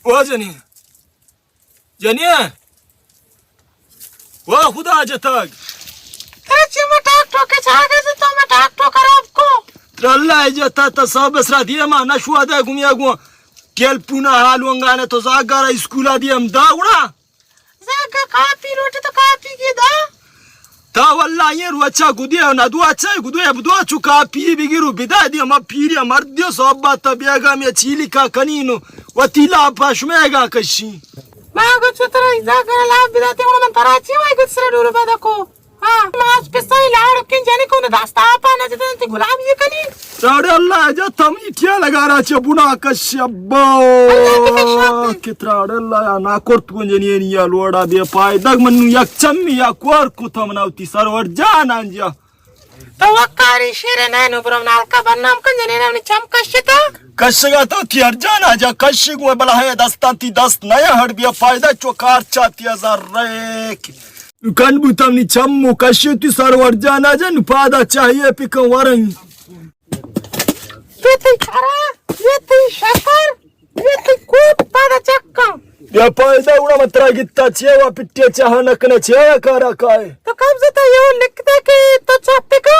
واجہ نہیں۔ جنین! وا خدا جتگ! ترا چی ما ٹاک ٹوک ءَ چاگرد، تو ما ٹاک ٹوک خراب کو۔ ترا اللہ ءَ جتا تا سب بسرا دیما نشوا دے گمیا گو۔ ٹیلپونا حال ونگانے تو زاگارا اسکولا دیم دا گڑا۔ زاگا کاپی لوٹے تو کاپی کی دا۔ تا واللہ یہ روچا گدے نہ دو اچھا گدے بدو چو کاپی بگیرو بدا دی ہما پیری مردی صحبت بیگا میں چیلی کا کنینو وتی لاپا شمیگا کشی۔ ما گو چو ترا ایزا کر لاپ بداتے، گڑا من ترا چی وائی گد سر ڈولو پادا کو؟ ہاں، ما آج پسائی لاڑ کن جنے کو نہ داستا آپا نہ جتن تی غلام یہ کنی۔ تراڑے اللہ جا تمنی ٹیا لگا را چہ بنا کش ابا۔ اللہ بکشاتے۔ کہ تراڑے اللہ یا نا کرت گنجنی یا لوڑا بے پائے دگ منو یک چمی یا کوار کو تمنا وتی سرور جان آنجا۔ تو وکاری شیر نینو برو نالکا برنام کن جنین ہمنی چم کشتا۔ کشگا تو تی ہر جانا جا کشگ و بلا ہے دستان تی دست نیا ہڑ بیا فائدہ چو کار چاتی ہزار ریک۔ کن بوتم نی چم و کشی تی سرور جانا جا نو پادا چاہیے پکن ورن۔ یہ تی کرا، یہ تی شکر۔ یہ تی کوٹ پادا چکا۔ بے پائدہ گڑا من ترا گتا چے وا پٹے چاہ نکنے چے کارا کائے۔ تو قبضہ تا یہ لکھتا کہ تو چاہ پکا۔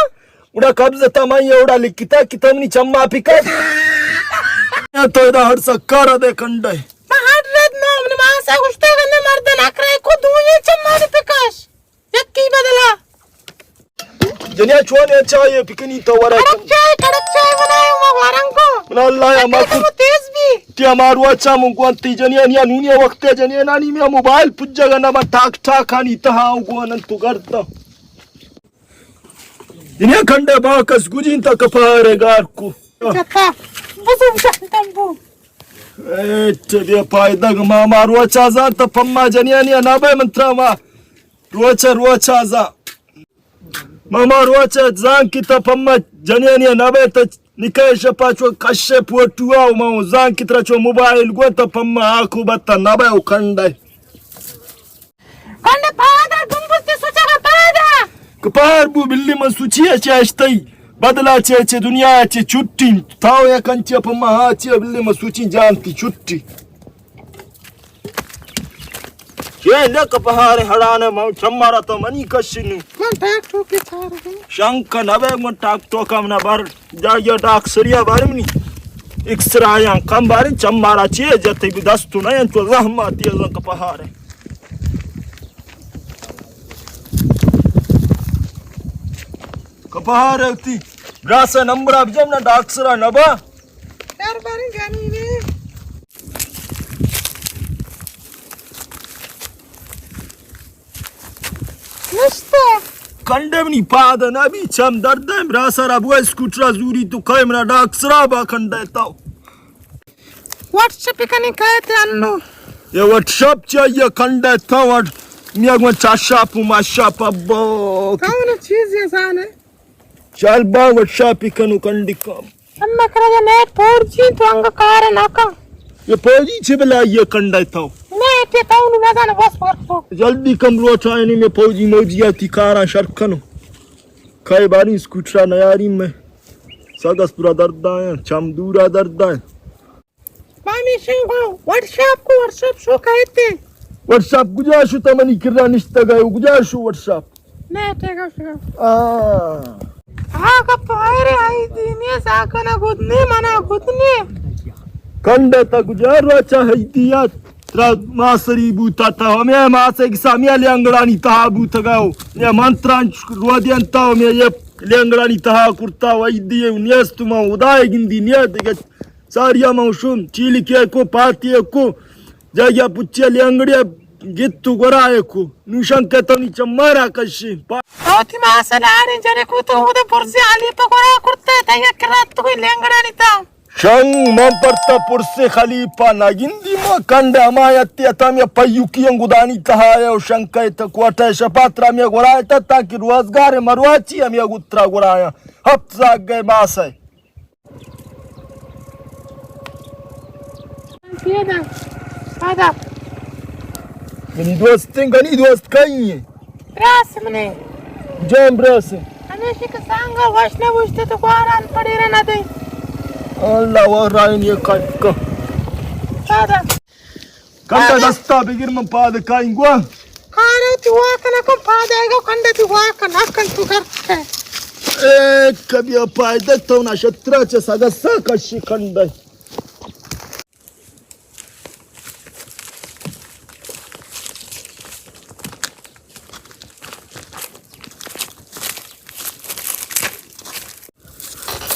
گڑا قبضہ تا میں یہ اڑا لکھتا کہ تمنی چما پکا۔ تو ادا ہر سکارا دے کنڈے۔ ما ہر رد نام نماز گشتے گندے مردن اکرے کو دو یہ چما پکاش۔ یکی بدلا۔ جنیا چون ہے چائے پکنی تو ورا۔ کڑک چائے، کڑک چائے بنائے ما وارنگو۔ من اللہ یا ما اکل کت۔ تیز بھی۔ تی ہمارو اچھا من گوانتی جنیا نیا نونی وقت ہے جنیا نانی میں موبائل پجا گنا من ٹاک ٹاک آنی تہا گوانن تو گرتا۔ جنیا کھنڈے باکس گجین تا کپارے گار کو۔ چتا۔ بزم شانتم بو۔ اے چدی پائدگ ما ہمارو اچھا زان تا پما جنیا نیا نہ بے من ترا ما۔ روچ ء روچ ء زاں۔ ماما روچ ء زانگ کہ تہ پما جنینی ء نہ بئے تہ نکاح ء شپا چو کش ء پوٹو ء و ما زانگ کہ ترا چو موبائل گون تہ پما آکو بتا نہ بئے و کنڈ ء۔ کنڈ ء پاد ء ڈمبل تے سوچگ ء پاد ء۔ کپار بو بلی من سوچی ء چہ اشتئی بدلا چہ چہ دنیا ء چہ چھٹی تاو یک انچہ پما ہا چہ بلی من سوچی جان تی چھٹی۔ چے لک پہارے ہڑانے من چمارا تو منی کشنی۔ من ٹاک ٹوکے چارگا۔ شنک نہ بے من ٹاک ٹوکا منا بر جا یا ڈاک سریا بارے منی۔ ایکسرا یاں کم بارے چمارا چے جتے بھی دستو نہ انچو زحمتی زنک پہارے۔ کپہارے تی براسے نمبر اب جم نہ ڈاک سرا نبا۔ چار باریں جانی نے۔ نشتہ۔ کنڈے منی پاد نہ بی چم درد ء براسر ابو اسکوٹر ء زوری تو کئے منا ڈاکسرا با کنڈے تو۔ واٹس ایپ کنی کئے تے انو۔ یہ واٹس ایپ چاہیے کنڈے تو وٹ میا گون چاشاپ و ماشاپ ابو۔ کون چیز یہ زانے؟ چال با وٹساپی کنو کنڈی کام۔ اما کرا دا نیٹ فور جی تو انگا کار نہ کا۔ یہ فور جی چھ بلا یہ کنڈا تو۔ نیٹ یہ تو نہ زان بس ورک تو۔ جلدی کم لوٹا اینی میں فور جی موجی آتی کارا شر کنو۔ کھائے باری اسکوٹرا نیاری میں۔ سگس پورا درد آیا، چم دورا درد آیا۔ پامیشن گو واٹساپ کو واٹساپ شو کہتے۔ واٹساپ کجا شو تمنی کرا نشتگ ہے، کجا شو واٹساپ؟ نیٹے گا شو۔ آ۔ آ گپ آرے آئی دینی ساکنا گدنی منا گدنی۔ کنڈ تا کجا روچا ہے دیات۔ ترا ماسری بوتا تا ہمیں ماسے سامیا لینگڑانی تہا بوتگا ہو۔ یا من ترانچ رو دینتا ہمیں یہ لینگڑانی تہا کرتا و ایدی نیست ما خدای گندی نیت۔ ساریا من شوم، چیلکے کو، پاتی کو، جاگیا پچے لینگڑیا گت تو گورائے کو۔ نوشن کہ تونی چمارا کشی۔ پا- تو تی ما سلاڑیں جنے کو تو ہودا پرزی علی پہ گورا کرتا ہے، تا یک رات تو کوئی لینگڑا نہیں تا۔ شنگ من پرتا پرسے خلیفہ نگندی ما کنڈ ہمایتی اتم یا پیوکی انگدانی تہایا و شنگ کہ تا کوٹہ شپاترا میا گورائے تا تاکہ روزگار مروچی ہم یا گترا گورایا۔ ہفت زاگ گئے ماسے۔ منی دوستیں گنی دوست کئی ہیں؟ راس منے۔ جان براس۔ ہمیشی کہ سانگا وش نہ بوشتے تو گواران پڑی رہ نہ دیں۔ اللہ و رائن یہ کٹ کا۔ دادا۔ کنڈا دستا بگر من پاد کائیں گوا۔ کارو تی واک نہ کن پاد آئے گا کنڈا تی واک نہ کن تو کر کے۔ اے کبھی پائدہ تو نہ شترا چہ سگسا کشی کنڈا۔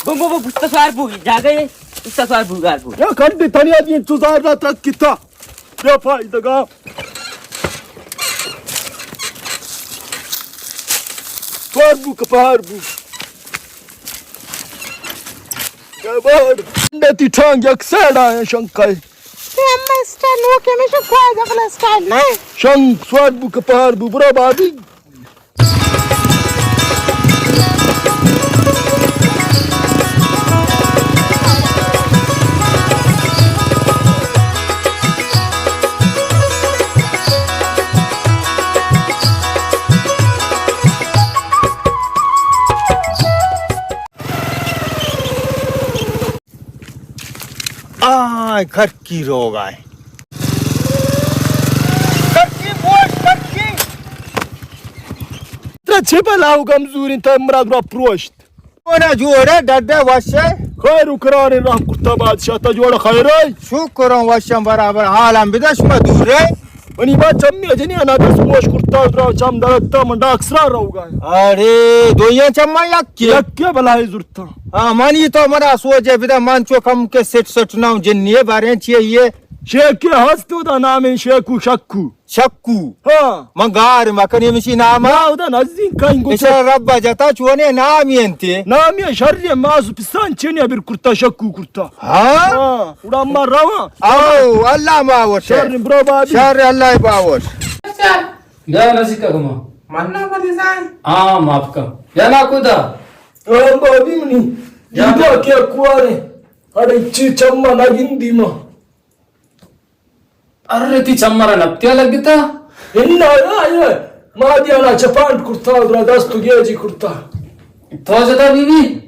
بو، بو، بو، پشت سوار بو، جاگہ ہے، پشت سوار بو، گار بو۔ یا کنڈی تنیا دی انتظار نہ تک کتا۔ بے فائدہ گا۔ سوار بو، کپار بو۔ کباڑ۔ نتی ٹھانگ یک سائیڈ آیا شنکائے۔ اے اما اسٹائل نو کہ ہمیشہ کوئی دفعہ اسٹائل نہ ہے۔ شنگ سوار بو کہ پہار بو، برو بابی۔ آئے کھرکی روگ آئے۔ کھرکی بوش کھرکی۔ ترا چے بلاو کمزوری تا مراد را پروشت۔ اونا جوڑے ڈڈے وشے۔ خیر و کرارے رحم کرتا بادشاہ تا جوڑا خیر آئی۔ شکروں وشم برابر حالم بدش مدورے۔ منی با چمی اجنی انا دست گوش کرتا، درا چم درتا، من ڈاکسرا روگا۔ ارے، دویاں چماں یکے؟ یکے بلاہی زرتا۔ ہاں، منی تو منا سوجے بدا، من چو کم کے سٹ سٹ ناؤں جنیے باریں چیئے یہ۔ شیکے ہست، دا نام شیکو شکو۔ شکو؟ ہاں۔ من گار مکنی مشی نام۔ ہاں، دا نزدیک کہیں گوشے۔ اشارہ رب جتا چونے نامی انتے۔ نامی شر ماز پسان چنی ابر کرتا، شکو کرتا۔ ہاں؟ ہاں، اڑا ما رواں۔ او، اللہ ما وٹے۔ شر برو بابی۔ شر اللہ باوش۔ اچھا۔ بیا نزیک کما۔ من نہ بدی زائیں۔ ہاں، معاف کن۔ بیا نا کودا۔ او بابی منی۔ جا۔ دیدا کے کوارے۔ اڑے چی چما نہ گندی ما۔ ارے تی چمرا نپتیا لگتا؟ انا یا یا۔ ما دیانا چپانٹ کرتا، درا دست گیجی کرتا۔ تو جتا بی بی؟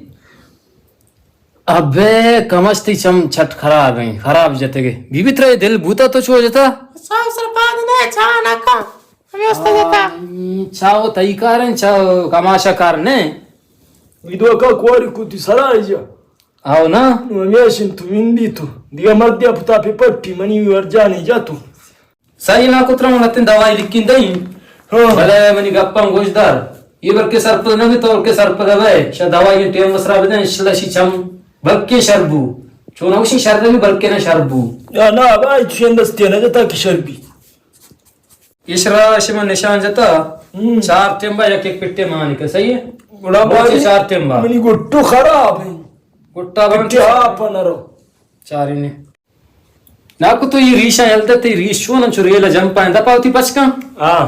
ابے کماش تی چم چھٹ خراب ہیں، خراب جتگے۔ بی بی ترا یہ دل بوتا تو چو جتا؟ صاحب سر پاد نہ چا نہ کا۔ ہمیں است جتا۔ آم، چاو تئی کار ہیں، چاو کماشا کار نے۔ ویدو کا کواری کوتی سرا جا۔ آو نا۔ نو ہمیش انت تو وندی تو۔ دیگہ مردیا پتا پہ پٹی منی ورجانی جا تو۔ سہی نا کترا من اتن دوائی لکھین دئی۔ ہاں۔ بلے منی گپاں گوش دار۔ یہ بلکہ سرپد نہ بی تو بلکہ سرپد بے۔ شا دوائی ٹیم وسرا بدن انشاءاللہ شی چم بلکہ شر بو۔ چون اوشی شر نہ بی بلکہ نہ شر بو۔ یا نا بھائی چین دستے نہ جتا کہ شر بی۔ ایشرا شما نشان جتا، ہم۔ چار ٹیمبا یک یک پٹے مانی کہ صحیح ہے؟ گڑا بوچے بھائی، چار ٹیمبا۔ منی گٹو خراب ہے۔ گٹا بند۔ پٹے آپ نہ رو۔ چاری نے۔ ناکو تو یہ ریشاں یل دے، تئی ریش چون انچو ریلا جمپا ہیں، دپا ہوتی پچکاں؟ ہاں۔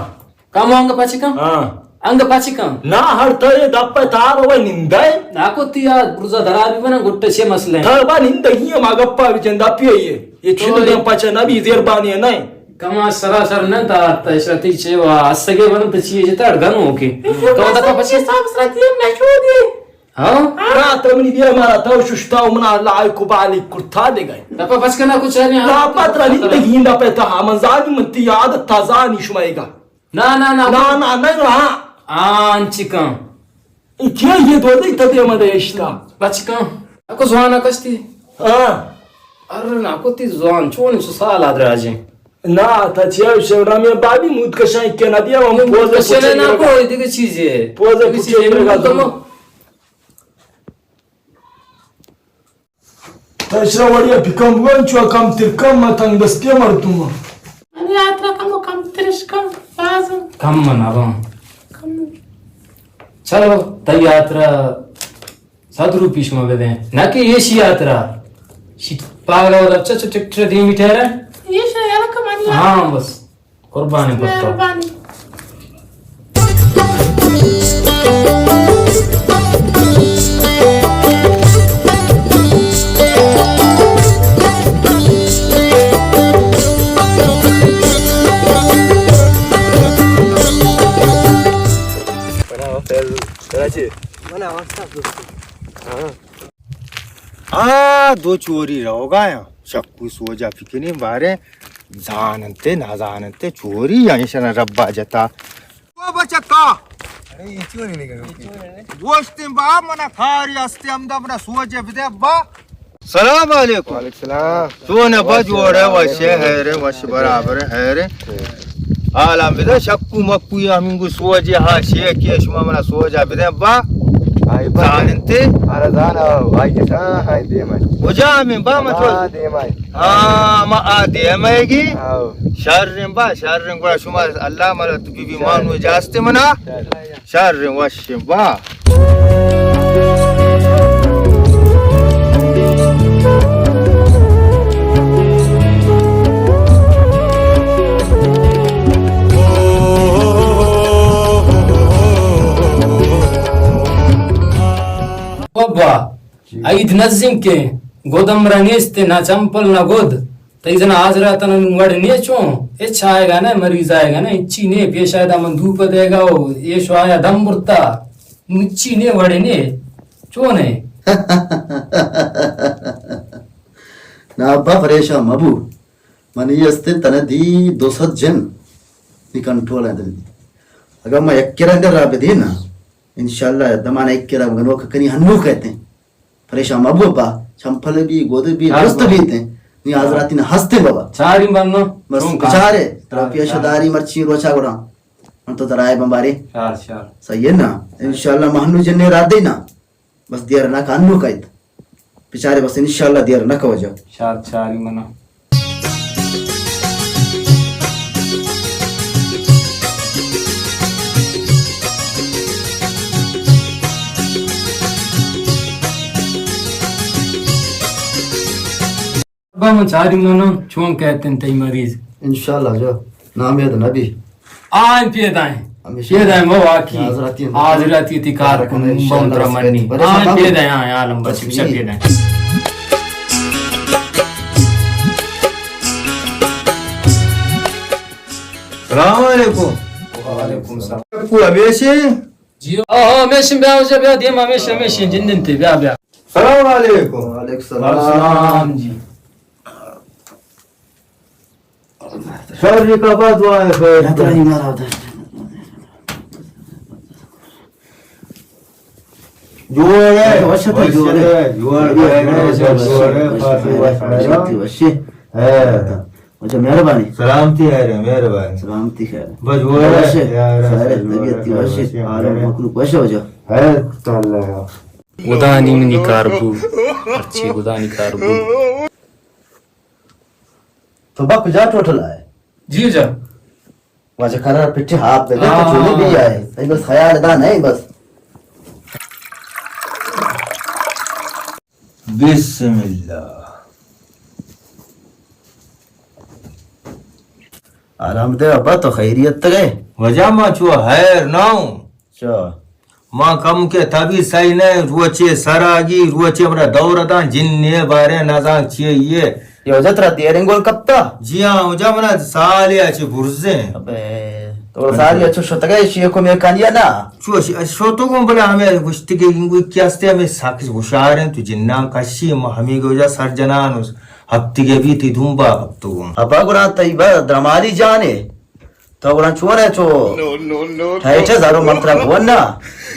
کم انگ پچکاں؟ ہاں۔ انگ پچکاں؟ نا ہر ترے دپا تار ہوئے نندے۔ ناکو تی آ برزا درار بھی بنا گٹے چے مسئلے ہیں؟ تھا با نندگی ہم آ گپا بھی چند دپی ہے یہ۔ یہ تو چند یہ دم پچا نہ بھی زیر بانی ہے نہیں۔ کما سراسر نہ دار تا اشرتی چے وا اسگے بن تو چیے جتا گن ہو کے۔ تو دپا پچے صاحب سرتی ہم نہ چھوڑ دیے۔ ہاں؟ رات منی بیا مارا تو ششتا و منا لائق و بالیک کرتا دے گئے۔ دپا پچ کنا کچھ ہے نہیں، ہاں۔ دپا ترا نندگی ہندا پہ تہا من زانی من تی عادت تا زانی شمائے گا۔ نا، نا، نا۔ نا، نا، نا، ہاں۔ آن چکاں۔ اے کیا یہ دو دے تدے مدے اشتا؟ بچکاں۔ اکو زوانا کشتی۔ ہاں۔ ارے نا، کو تی زوان چون چو سال آدراجیں۔ نا، تا چیا شورا میں بابی مود کشاں کہ نہ دیا، ہم پوز کشنے نا کو، دیگه چیزے۔ پوز دیگه پوچھے چیزے، میرے گا۔ تشرا وڑیا پکم بگن، چو کم تر کم، ما تنگ دستی مردم۔ منی یاترا کم و کم ترش کم، باز۔ کم من ابا۔ کم۔ چلو، تئی یاترا صد روپی شما بدیں۔ نہ کہ ایشی یاترا۔ شی پاگل و رچا چو ٹریکٹر دیمی ٹھہرے۔ ایشی یلک منی۔ ہاں، بس۔ قربانی پتو۔ مہربانی۔ آ دو چوری روگا یا شکو سوجا فکریں بارے زاننتے نہ زاننتے چوری یا ایشانا ربا جتا۔ او بچکا، گوشتیں با منا کاری ہستے ہمدا منا سوجے بدے با۔ سلام علیکم۔ وعلیکم سلام۔ چون با جوڑے وشے ہیرے وش برابر ہیرے۔ حالا بدے شکو مکو یا ہمینگو سوجے ہا شے کہ شما منا سوجا بدے با۔ آئی با۔ زاننتے؟ آرا زانا، آئی کسا، آئی دیمائی۔ کجا ہمیں با مچو؟ آ دیمائی۔ ہاں، ما آ دیمائی گی۔ آو۔ شریں با، شریں گڑا شما اللہ ملت بی بی مانو اجازت منا۔ شر۔ شر وش با۔ بابا، عید نزیک ایں، گد امرا نیست، نہ چمپل نہ گد۔ تئی زنا حاضراتن وڑ نیے چون؟ ہچ آئیگا نہ، مریض آئیگا نہ، ہچی نے پیش آئے دا من دھوپ دیگا و ایش آیا دم برتا۔ نوں ہچی نے وڑے نے۔ چون ہے؟ نا ابا پریشان مبو۔ منی است تنہ دی دو سد جن۔ نی کنٹرول ہے دل۔ اگر ما یک کرا اندر را بدی نا، انشاءاللہ دمان یک کرا گنوک کنی ہنو کہتے ہیں۔ پریشان مبو ابا، چمپل بی، گود بی، ہاں درست بابا۔ بیت ہیں۔ نی حاضراتی نہ ہستے بابا۔ چاری بنو۔ بس چون کار؟ بچارے، ترا پیش داری مرچی روچا گڑا۔ من تو ترا آئے بمبارے۔ شار، شار۔ صحیح ہے نا؟ انشاءاللہ مہنو جنے را دے نا۔ بس دیر نہ کانو کایت۔ بچارے بس انشاءاللہ دیر نہ کو جا۔ شار، چاری منا۔ ابا من چاری مناں، چون کہتن تئی مریض؟ انشاءاللہ جو ناامید نبی۔ آئیں پیدائیں۔ ہمیشہ۔ پیدائیں مو واقعی۔ حاضراتی اندر۔ حاضراتی تی کار کن، انشاءاللہ بہت رمنی۔ بس آئیں پیدائیں، آئیں عالم بس، بس پیدائیں۔ السلام علیکم۔ وعلیکم السلام۔ کو ہمیشہ؟ جی، آ، ہمیشہ بیا، جا بیا، دیم ہمیشہ، ہمیشہ، جندن تے، بیا، بیا۔ سلام علیکم۔ وعلیکم السلام۔ سلام جی۔ شر کا بعد دعا ہے خیر۔ جوڑ ہے، وش ہے، جوڑ ہے۔ جوڑ ہے، جوڑ ہے، وش ہے۔ اچھا، مہربانی۔ سلامتی ہے رے، مہربانی۔ سلامتی خیر۔ بس وہ ہے، وش ہے۔ یار، خیر ہے، وش ہے، طبیعت وش ہے، وش ہے، حال وش ہے۔ مخلوق وش ہے، وجہ۔ ہے تو اللہ۔ گدانی منی کار بو، ہرچی گدانی کار بو۔ تو با کجا ٹوٹل آئے؟ جی جا۔ واجہ کرا پٹی ہاپ دے، تو ہاں۔ چولی بھی آئے۔ تئی بس خیال دا نہیں بس۔ بسم اللہ۔ آرام دے ابا، تو خیریت تگے؟ وجہ ما چو حیر نہ ہوں۔ چا؟ ما کم کے تبی سہی نہ، روچے سراگی، روچے منا دور داں، جن نے بارے نہ زان چیے یہ۔ یہ وجہ ترا دیریں گول کپتا؟ جی ہاں، وجہ منا سالے اچے برزیں۔ ابے، تو سالے اچو شتگے، شیئے کو میکانیا نا؟ چو ش-، شتگوں بلے ہمیں گوشتی کہ انگو کی ہستے ہمیں ساکس ہوشار ہیں، تو جنان کشی، ما ہمیں گوجا سر جنان اس ہفتگے بھی تی دھوم با ہفتگوں۔ ابا گران تئی با درمالی جانے۔ تو گڑا چون ہے چو؟ ٹھیک ہے، زارو من ترا گون نا۔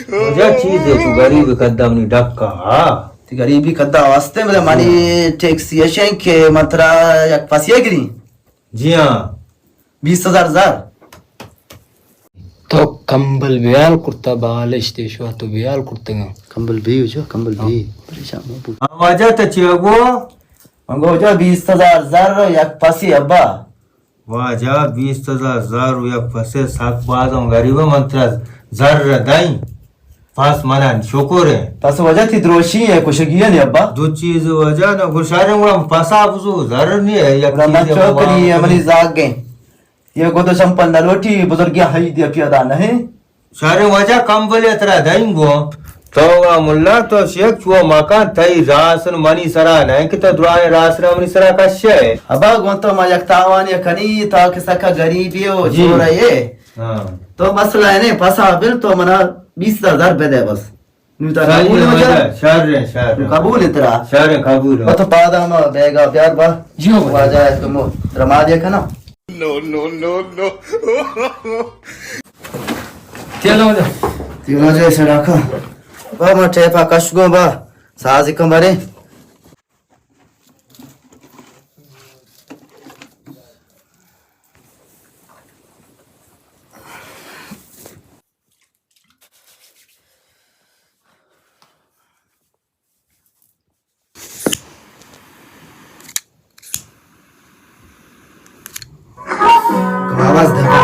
مجھے چیز ہے چو غریب قدم نی ڈکا، ہاں۔ تی غریبی قدم واسطے مطلب منی ٹیکسی ہے شین کہ من ترا یک پسیے گری۔ جی ہاں۔ بیست ہزار زر۔ تو کمبل بیال کرتا، بالش دیشوا تو بیال کرتگا۔ کمبل بھی ہو جو، کمبل بھی۔ پریشان مبو۔ ہاں، واجہ تو چیا گو؟ من گو جو بیست ہزار زر یک پسی ابا۔ واجہ بیست ہزار زر و یک پسے سک باز ہم غریب، من ترا زر دائیں۔ پس منان شکر ہے۔ پس وجہ تی دروشی ہے، کشگی ہے نی ابا۔ دو چیز وجہ نہ، گشارے گڑا پسا بزو، زر نہیں ہے، یک گڑا من چیز چوک نہیں ہے، منی زاگ گئے۔ یہ گو تو شمپل نہ لوٹی، بزرگی ہائی دیا پیدا نہیں۔ شر واجہ کمبلے ترا دئیں گوں۔ تو گا ملا تو شیخ چو مکان تئی راسن منی سرا نہ کہ تو درائیں راسن منی سرا کشے۔ ابا گوں تو ما یک تاوانے کنی تا کہ سکا غریبی و جی۔ چورے۔ ہاں۔ تو مسئلہ ہے نہیں، پسا بل تو منا بیست ہزار بدے بس۔ نو تا قبول ہے واجہ؟ شر ہے، شر ہے۔ قبول ہے ترا؟ شر ہے، قبول ہے۔ تو پادا ما بیگا بیار با۔ جی ہو واجہ۔ واجہ ہے تو مو درما دیا کنا۔ نو، نو، نو، نو۔ تیلا واجہ۔ تیلا جائے سڑاکا۔ با ما ٹیپا کش گو با۔ ساز کم برے۔ آواز دھما۔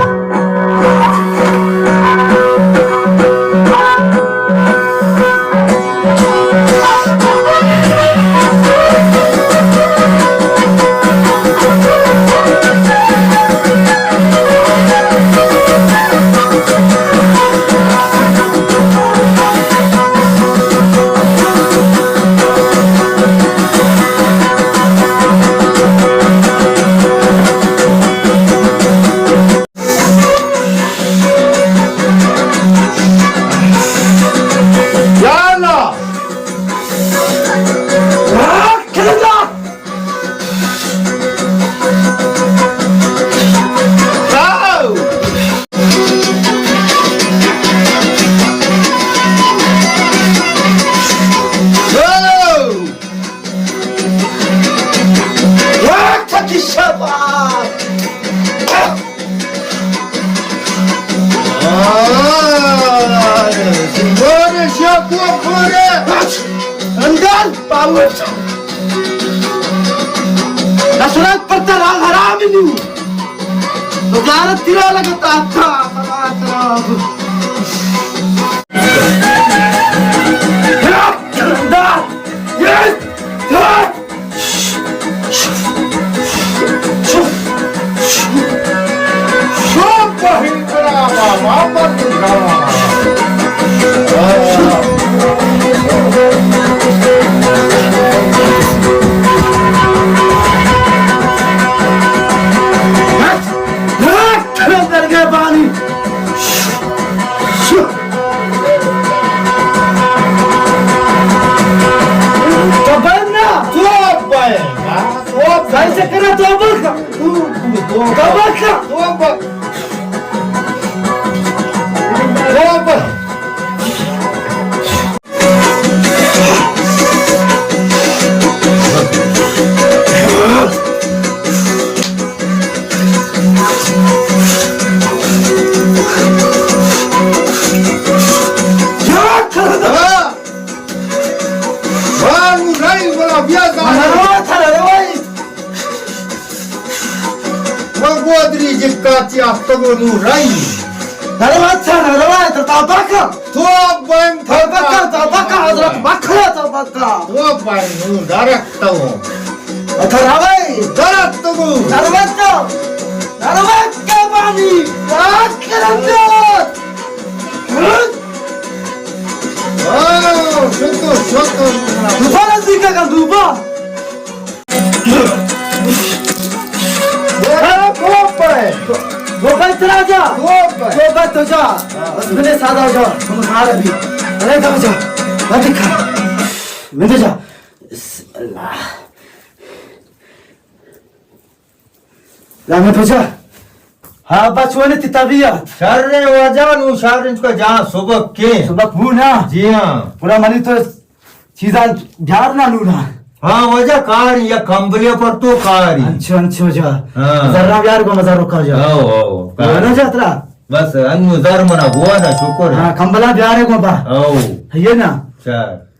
یا اللہ! اندر پاور۔ نشرت پر ترا حرام نو۔ وزارت تیرا لگتا تھا، سلام، سلام۔ درگہ بانی۔ تو بند نہ۔ تو بند نہ۔ تو بند۔ سائی چکر تو بند کر۔ تو، تو، تو، تو بند کر۔ تو بند۔ تو بند۔ من گودری جکاتی آفتگو نو رائی۔ نرو اچھا، نرو اچھا، تو بکا۔ تو بن، تو بکا، تو بکا، حضرت بکا، تو بکا۔ تو بن، نو درک تو۔ اچھا، روی۔ درک تو۔ نرو اچھا۔ نرو اچھا بانی۔ آج کرم جات۔ آہ، شکر، شکر۔ دوبارہ دیکھا کر، دوبارہ۔ دوبارہ کوپ ہے۔ دوبارہ ترا جا۔ کوپ ہے۔ دوبارہ تو جا۔ بس میں نے سادہ ہو جا۔ تم مار ابھی۔ ارے تو جا۔ مت دکھا۔ میں تو جا۔ بسم اللہ۔ لامے پچا۔ ہاں، بچونے تی طبیعت۔ شر ہے واجہ، نو شر انچ کا جان سبک کے۔ سبک بو نا؟ جی ہاں۔ پورا منی تو چیزاں بیار نا نو نا۔ ہاں واجہ، کار یا کمبلے پر تو کاری۔ انچو، انچو جا۔ ہاں۔ زرا بیار کو مزا روکا جا۔ او، او، کار۔ نا جا ترا۔ بس، انو زر منا بوانا شکر ہے۔ ہاں، کمبلا بیارے کو با۔ او۔ ہے نا؟ شر۔